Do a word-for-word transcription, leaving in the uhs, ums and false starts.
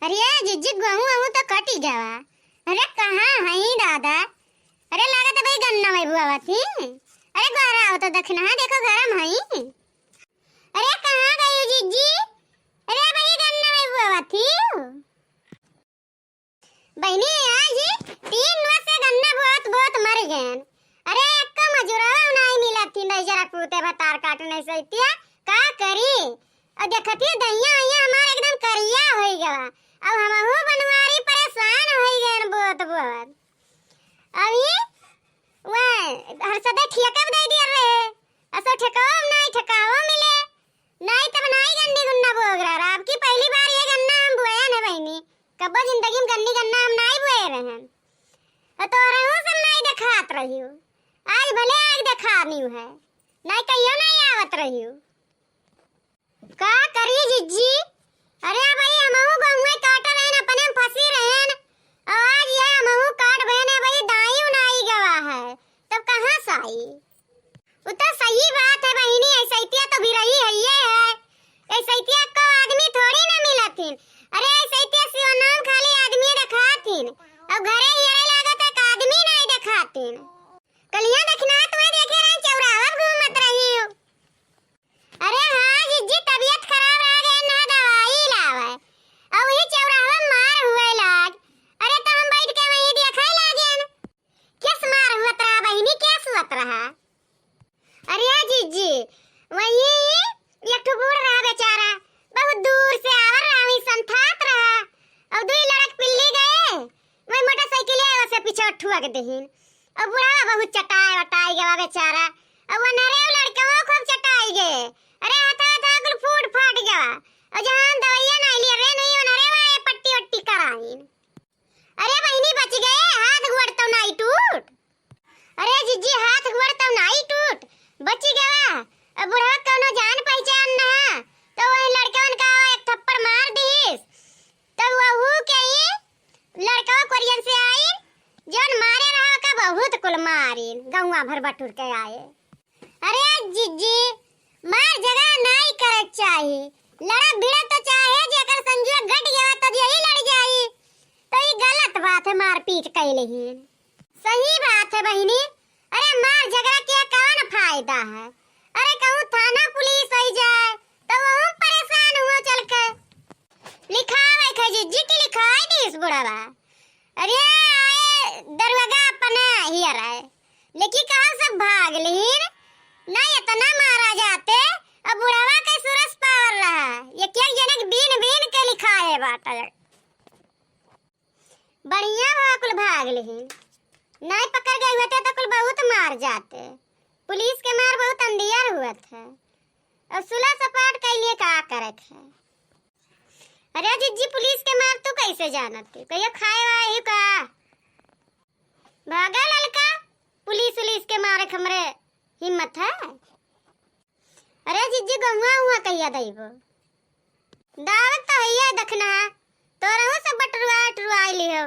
अरे जिज्जी, गहूँ वहूँ तो कटी गवा। अरे कहाँ हई दादा? अरे लागत है भाई गन्ना में बोआवत ही। अरे गोहरावा तो दखिनहा देखो घर में हई। अरे कहाँ गई जिज्जी? अरे भाई गन्ना में बोआवत ही। बहिनी, आज तीन वर्ष से गन्ना बोत बोत मर गएन। अरे, एक्को मजूरवा नाई मिलत ही, नहीं जरा पूते भतार काटने सैतिया, का करी? और देखत ही दहिया वहिया हमार एकदम करिया होई गवा। अब हमहू बनवारी परेशान होई गएन बोत बोत। अभी वह हर सदे ठेका दे दिया रहे, असो ठेकाओ नाई, ठेकाओ मिले। नाई तब नाई गन्नी गुन्ना बोग रहा। अब की पहली बार ये गन्ना हम बोए न बहिनी, कब्बो जिंदगी में गन्नी गन्ना हम नाई बोए रहन। अ तोहरे हूँ सब नाई देखात रहियो, आज भले आज देखानी है, नाई कहियो नाई आवत रहियो। का करी जिज्जी? अरे भाई हमहू गहुए काट रहन, अपने में फंसी रहन, और आज ये हमहू काट बहन है भाई, दाई नाई गवा है, तब कहाँ से आई? उ तो सही बात है बहिनी, ऐसैतिया तो बिरही है, ये है। ऐसैतिया को आदमी थोड़ी ना मिलथिन। अरे ऐसैतिया सिवाना में खाली आदमी देखाथिन। अब घरे हियरे लागत है, एक आदमी नहीं देखाथिन। कलिया देखना तुम्हें देखे रहे, चौराहा घूमत रही हो। अरे हाँ जिज्जी, तबीयत खराब रह गए ना, दवाई लावे। अब वही चौराहा मार हुए लाग। अरे तो हम बैठ के वहीं देखे लागेन। केस मार हुअत रहा बहिनी, केस हुअत रहा? अरे जिज्जी, वही एक ठो बूढ़ रहा बेचारा, बहुत दूर से आवर रहा, वही संथात रहा, और दुई लड़क पिल्ली गए, वही मोटरसाइकिल आए, उसे पीछे ठुआ के देहिन, और बुढ़ावा बहुत चटाए वटाई गवा बेचारा, और वो नरे लड़कवा खूब चटाई गए, अरे हाथा हाथा कुल फूट फाट गवा, और जहाँ दवाइया नहीं लिए रे नहीं, वो नरे वाए पट्टी वट्टी कराइन। अरे बहिनी बच गए, हाथ गोड़ तो नाई टूट। अरे जिज्जी हाथ गोड़ तो नाई टूट, बच गवा। अब बुढ़वा कौनो जान पहचान ना, तो वही लड़कवन का एक थप्पड़ मार दीस, तब वहू के ही लड़कवा कोरियन से आई, जौन मारे रहा का बहुत कुल मारिन, गौवा भर बटुर के आए। अरे जिज्जी, मार झगड़ा नाई करे चाही। लड़ा भिड़ा तो चाहे जेकर संजुआ घट गया तो यही लड़ जाई। तो ई गलत बात है, मारपीट कैले ही। सही बात है बहिनी। अरे मार झगड़ा के कौन फायदा है? अरे कहूँ थाना पुलिस हो जाए तो वहू परेशान हुआ चल के। लिखावे के जिज्जी के लिखाई दीस बुढ़वा। अरे आए दरुगा अपना हियर आए, लेकिन कहाँ सब भाग लीन? ना इतना मारा जाते, अब बुढ़वा के सुरस पावर रहा, एक एक जनक बीन बीन के लिखाए बाटा। बढ़िया भा कुल भाग लीन, नहीं पकड़ गए होते तो कुल बहुत मार जाते। पुलिस के मार बहुत अंधियर हुआ था, और सुलह सपाट के लिए का करे थे? अरे जिज्जी, पुलिस के मार तू कैसे जानत है? कहियो खाए वाए ही का? भागा ललका, पुलिस उलिस के मारे के हमरे हिम्मत है? अरे जिज्जी, गहुआ हुआ कहिया दइबो? दावत तो हइया दखना, तोरहू सब बटरुआ टरुआ लिहो।